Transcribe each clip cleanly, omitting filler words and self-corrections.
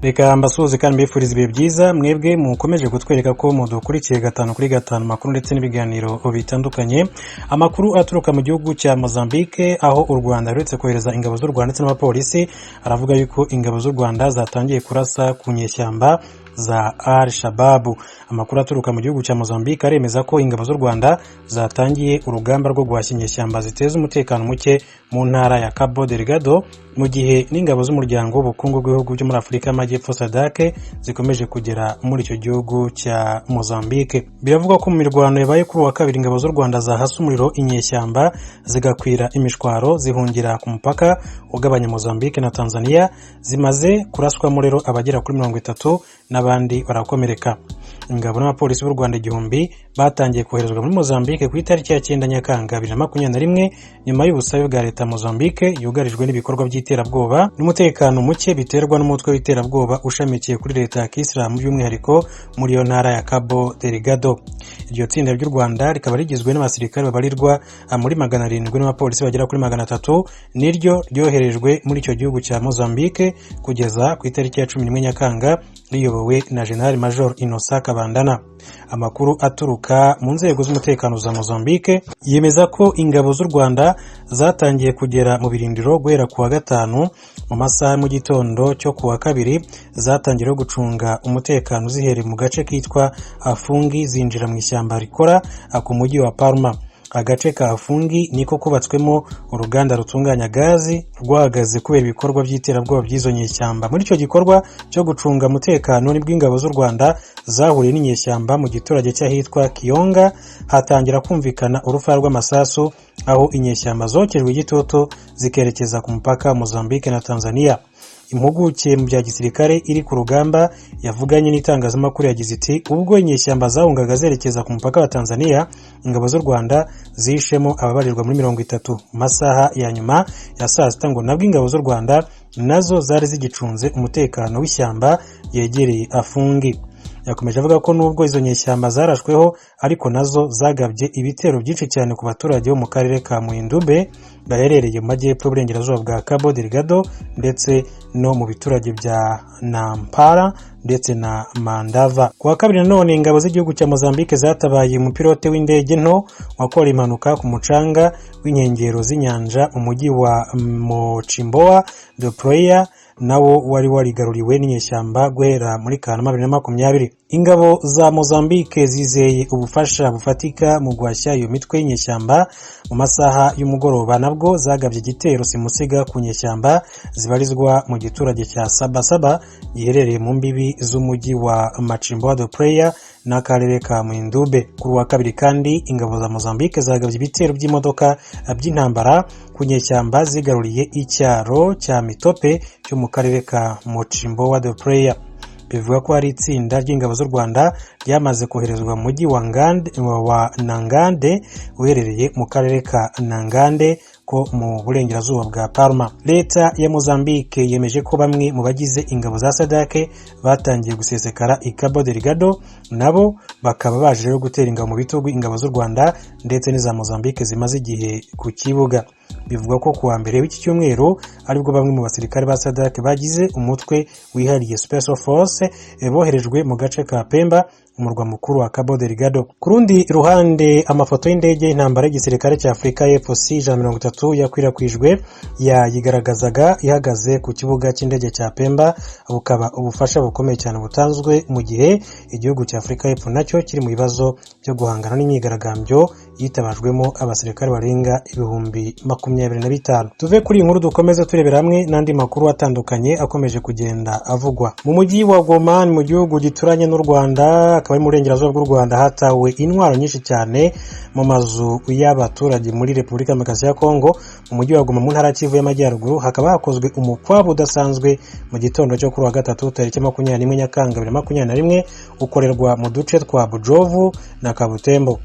Reka mbasuhuze kandi mbifuriza ibihe byiza, mwebwe mukomeje kutwereka ko mudukurikiye gatanu kuri gatanu, amakuru ndetse n'ibiganiro bitandukanye. Amakuru aturuka mu gihugu cya Mozambique, aho u Rwanda ruherutse kohereza ingabo z'u Rwanda ndetse n'abapolisi, aravuga yuko ingabo z'u Rwanda zatangiye kurasa ku nyeshyamba za Al Shababu. Amakuru aturuka mu gihugu cya Mozambique aremeza ko ingabo z'u Rwanda zatangiye urugamba rwo guhashya inyeshyamba ziteza umutekano muke mu ntara ya Cabo Delgado, mu gihe n'ingabo z'umuryango w'ubukungu bw'ibihugu byo muri Afurika y'Amajyepfo, SADC, zikomeje kugera muri icyo gihugu cya Mozambique. Biravugwa ko mu mirwano yabaye kuri uwa kabiri, ingabo z'u Rwanda zahase umuriro inyeshyamba zigakwira imishwaro, zihungira ku mupaka ugabanya Mozambique na Tanzania. Zimaze kuraswamo rero abagera kuri 30, n'abandi barakomereka. Ingabo n'abapolisi b'u Rwanda 1000 batangiye koherezwa muri Mozambique ku itariki ya 9 Nyakanga 2021, nyuma y'ubusabe bwa leta ya Mozambique yugarijwe n'ibikorwa by'iterabwoba n'umutekano muke biterwa n'umutwe w'iterabwoba ushamikiye kuri leta ya Kisilamu, by'umwihariko muri iyo ntara ya Cabo Delgado. Iryo tsinda ry'u Rwanda rikaba rigizwe n'abasirikare babarirwa muri 700 n'abapolisi bagera kuri 300, niryo ryoherejwe muri icyo gihugu cya Mozambique kugeza ku itariki ya 11 Nyakanga, riyobowe na General Major Innocent Kabandana. Amakuru aturuka mu nzego z'umutekano za Mozambique yemeza ko ingabo z'u Rwanda zatangiye kugera mu birindiro guhera ku wa gatanu. Mu masaha mu gitondo cyo ku wa kabiri zatangiye gucunga umutekano zihereye mu gace kitwa Afungi, zinjira mu ishyamba rikora ku mujyi wa Palma. Agace ka Afungi niko kubatswemo uruganda rutunganya gazi rwahagaze kubera ibikorwa by'iterabwoba by'izo nyeshyamba. Muri icyo gikorwa cyo gucunga umutekano nibwo ingabo z'u Rwanda zahuriye n'inyeshyamba mu giturage cy'ahitwa Kiyonga, hatangira kumvikana urufaya rw'amasasu, aho inyeshyamba zokejwe igitutu zikerekeza ku mupaka wa Mozambique na Tanzania. Impuguke mu bya gisirikare iri ku rugamba yavuganye n'itangazamakuru yagize iti: "Ubwo inyeshyamba zahungaga zerekeza ku mupaka wa Tanzania, ingabo z'u Rwanda zishemo ababarirwa muri 30. Mu masaha ya nyuma ya saa sita ngo nabwo ingabo z'u Rwanda nazo zari zigicunze umutekano w'ishyamba ryegereye Afungi." Yakomeje avuga ko nubwo izo nyeshyamba zarashweho, ariko nazo zagabye ibitero byinshi cyane ku baturage bo mu karere ka Muidumbe gaherereye mu majyepfo y'uburengerazuba bwa Cabo Delgado, ndetse no mu biturage bya Nampala ndetse na Mandava. Ku wa kabiri nanone, ingabo z'igihugu cya Mozambique zatabaye umupilote w'indege nto wakora impanuka ku mucanga w'inkengero z'inyanja mu mujyi wa Mocimboa de Praia, nawo wari warigaruriwe n'inyeshyamba guhera muri Kanama 2020. Ingabo za Mozambique zizeye ubufasha bufatika mu guhashya iyo mitwe y'inyeshyamba. Mu masaha y'umugoroba nabwo zagabye igitero simusiga ku nyeshyamba zibarizwa mu giturage cya Sabasaba giherereye mu mbibi z'umujyi wa Mocimboa de Praia n'akarere ka Muidumbe. Kuri uwa kabiri kandi, ingabo za Mozambique zagabye ibitero by'imodoka by'intambara ku nyeshyamba zigaruriye icyaro cya Mitope cyo mu karere ka Mocimboa de Praia. Bivuga ko hari itsinda ry'ingabo z'u Rwanda ryamaze koherezwa mu mujyi wa Nangande uherereye mu karere ka Nangande ko mu burengerazuba bwa Palma. Leta ya Mozambique yemeje ko bamwe mu bagize ingabo za SADC batangiye gusesekara i Cabo Delgado, nabo bakaba baje rero gutera ingabo mu bitugu ingabo z'u Rwanda ndetse n'iza Mozambique zimaze igihe ku kibuga. Bivugwa ko kuwa mbere w'iki cyumweru aribwo bamwe mu basirikare ba SADC bagize umutwe wihariye Special Force boherejwe mu gace ka Pemba, umurwa mukuru wa Cabo Delgado. Ku rundi ruhande, amafoto y'indege y'intambara y'igisirikare cya Afurika y'Epfo C 130 yakwirakwijwe yayigaragazaga ihagaze ku kibuga cy'indege cya Pemba, bukaba ubufasha bukomeye cyane butanzwe mu gihe igihugu cya Afurika y'Epfo nacyo kiri mu bibazo byo guhangana n'imyigaragambyo yitabajwemo abasirikare barenga 25,000. Tuve kuri iyi nkuru, dukomeze turebera hamwe n'andi makuru atandukanye akomeje kugenda avugwa mu mujyi wa Goma, ni mu gihugu gituranye n'u Rwanda, akaba ari mu burengerazuba bw'u Rwanda. Hatawe intwaro nyinshi cyane mu mazu y'abaturage muri Repubulika Demokarasi ya Kongo. Mu mujyi wa Goma, mu ntara ya Kivu y'Amajyaruguru, hakaba hakozwe umukwabu udasanzwe mu gitondo cyo kuri wa gatatu tariki 21 Nyakanga 2021, ukorerwa mu duce twa Bujovu na Kabutembo.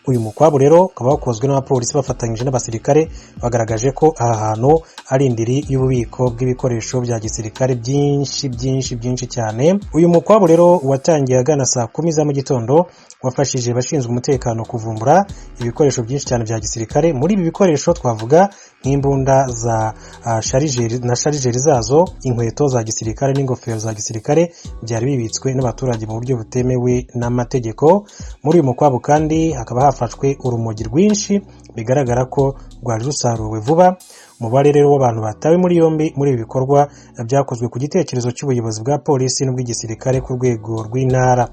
Uyu mukwabu rero ukaba wakozwe n'abapolisi bafatanyije n'abasirikare. Bagaragaje ko aha hantu ari indiri y'ububiko bw'ibikoresho bya gisirikare byinshi byinshi byinshi cyane. Uyu mukwabu rero watangiye agana saa 10 za mu gitondo, wafashije abashinzwe umutekano kuvumbura ibikoresho byinshi cyane bya gisirikare. Muri ibi bikoresho twavuga nk'imbunda za chargeur na chargeur zazo, inkweto za gisirikare n'ingofero za gisirikare byari bibitswe n'abaturage mu buryo butemewe n'amategeko. Muri uyu mukwabu kandi hakaba hafashwe urumogi rwinshi, bigaragara ko rwari rusaruwe vuba. Umubare rero w'abantu batawe muri yombi muri ibi bikorwa byakozwe ku gitekerezo cy'ubuyobozi bwa polisi n'ubw'igisirikare ku rwego rw'intara.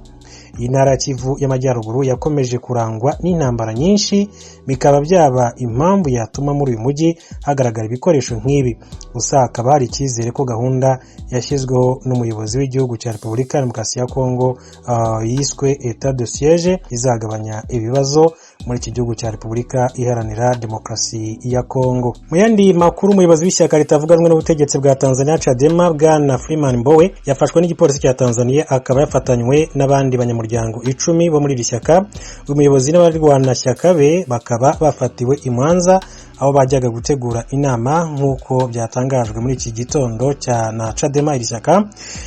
Iyi ntara ya Kivu y'Amajyaruguru yakomeje kurangwa n'intambara nyinshi, bikaba byaba impamvu yatuma muri uyu mujyi hagaragara ibikoresho nk'ibi. Gusa hakaba hari icyizere ko gahunda yashyizweho n'umuyobozi w'igihugu cya Repubulika ya Demokarasi ya Kongo yiswe état de siège izagabanya ibibazo muri iki gihugu cya Repubulika Iharanira Demokarasi ya Kongo. Mu yandi makuru, umuyobozi w'ishyaka ritavuga rumwe n'ubutegetsi bwa Tanzania, Chadema, bwana Freeman Mbowe, yafashwe n'igipolisi cya Tanzania, akaba yafatanywe n'abandi banyamuryango 10 bo muri iri shyaka. Uyu muyobozi n'abarwanashyaka be bakaba bafatiwe i Mwanza aho bajyaga gutegura inama, nk'uko byatangajwe muri iki gitondo cya na Chadema, iri shyaka.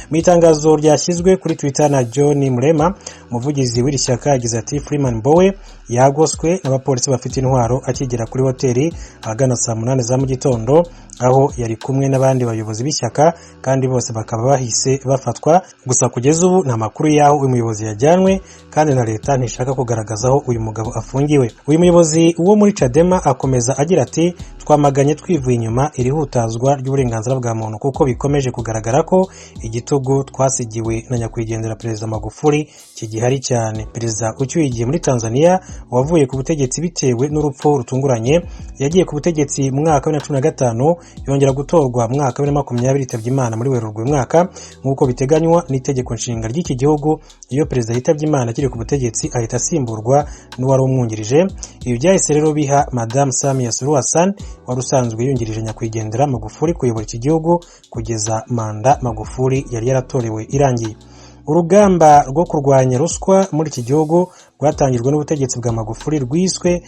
Mu itangazo ryashyizwe kuri Twitter na John Mrema, umuvugizi w'iri shyaka, yagize ati: "Freeman Mbowe yagoswe n'abapolisi bafite intwaro akigera kuri hoteli ahagana saa 8 za mu gitondo, aho yari kumwe n'abandi bayobozi b'ishyaka, kandi bose bakaba bahise bafatwa. Gusa kugeza ubu nta makuru y'aho uyu muyobozi yajyanwe, kandi na leta ntishaka kugaragaza aho uyu mugabo afungiwe." Uyu muyobozi wo muri Chadema akomeza agira ati: "Twamaganye twivuye inyuma iri hutazwa ry'uburenganzira bwa muntu, kuko bikomeje kugaragara ko igitugu twasigiwe na nyakwigendera Perezida Magufuli kigihari cyane." Perezida ucyuye igihe muri Tanzania wavuye ku butegetsi bitewe n'urupfu rutunguranye, yagiye ku butegetsi mu mwaka wa 2015, yongera gutorwa mu mwaka wa 2020, yitabye Imana muri Werurwe uyu mwaka. Nk'uko biteganywa n'itegeko nshinga ry'iki gihugu, iyo perezida yitabye Imana akiri ku butegetsi ahita asimburwa n'uwari umwungirije. Ibi byahise rero biha Madamu Samia Suluhu Hassan, wari usanzwe yungirije nyakwigendera Magufuli, kuyobora iki gihugu kugeza manda Magufuli yari yaratorewe irangiye. Urugamba rwo kurwanya ruswa muri iki gihugu rwatangijwe n'ubutegetsi bwa Magufuli rwiswe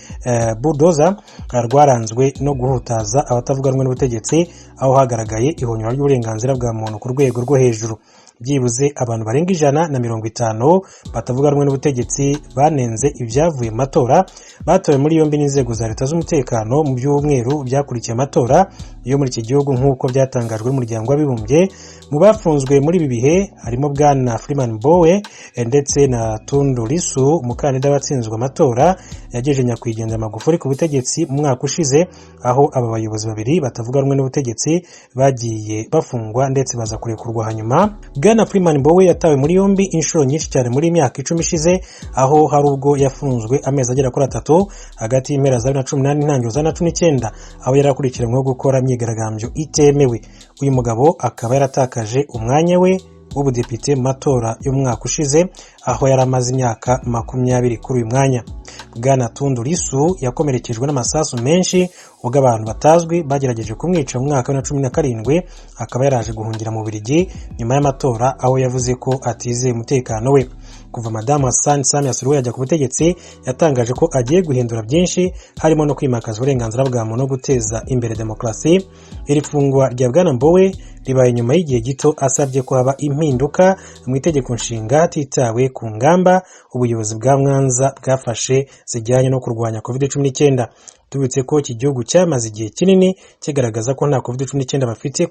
bulldozer, rwaranzwe no guhutaza abatavuga rumwe n'ubutegetsi, aho hagaragaye ihonyora ry'uburenganzira bwa muntu ku rwego rwo hejuru. Byibuze abantu barenga 150 batavuga rumwe n'ubutegetsi banenze ibyavuye mu matora batowe muri yombi n'inzego za leta z'umutekano mu byumweru byakurikiye amatora yo muri iki gihugu, nk'uko byatangajwe n'Umuryango w'Abibumbye. Mu bafunzwe muri ibi bihe harimo bwana Freeman Mbowe ndetse na Tundu Lissu, umukandida watsinzwe amatora yagejeje nyakwigendera Magufuli ku butegetsi mu mwaka ushize, aho aba bayobozi babiri batavuga rumwe n'ubutegetsi bagiye bafungwa ndetse baza kurekurwa hanyuma. Bwana Freeman Mbowe yatawe muri yombi inshuro nyinshi cyane muri myaka 10 ishize, aho hari ubwo yafunzwe amezi agera kuri 3 hagati y'impera za 2018 n'intangiriro za 2019, aho yari akurikiranyweho gukora imyigaragambyo itemewe. Uyu mugabo akaba yaratakaje umwanya we w'ubudepite mu matora y'umwaka ushize, aho yari amaze imyaka 20 kuri uyu mwanya. Bwana Tundu Lissu yakomerekejwe n'amasasu menshi ubwo abantu batazwi bagerageje kumwica mu mwaka wa 2017, akaba yaraje guhungira mu Bubiligi nyuma y'amatora, aho yavuze ko atizeye umutekano we. Kuva Madamu Hassan Samia Suluhu yajya ku butegetsi, yatangaje ko agiye guhindura byinshi, harimo no kwimakaza uburenganzira bwa muntu no guteza imbere demokarasi. Iri fungwa rya bwana Mbowe ribaye nyuma y'igihe gito asabye ko haba impinduka mu itegeko nshinga, hatitawe ku ngamba ubuyobozi bwa Mwanza bwafashe zijyanye no kurwanya COVID-19. Tubibutse ko iki gihugu cyamaze igihe kinini kigaragaza ko nta COVID-19 bafite.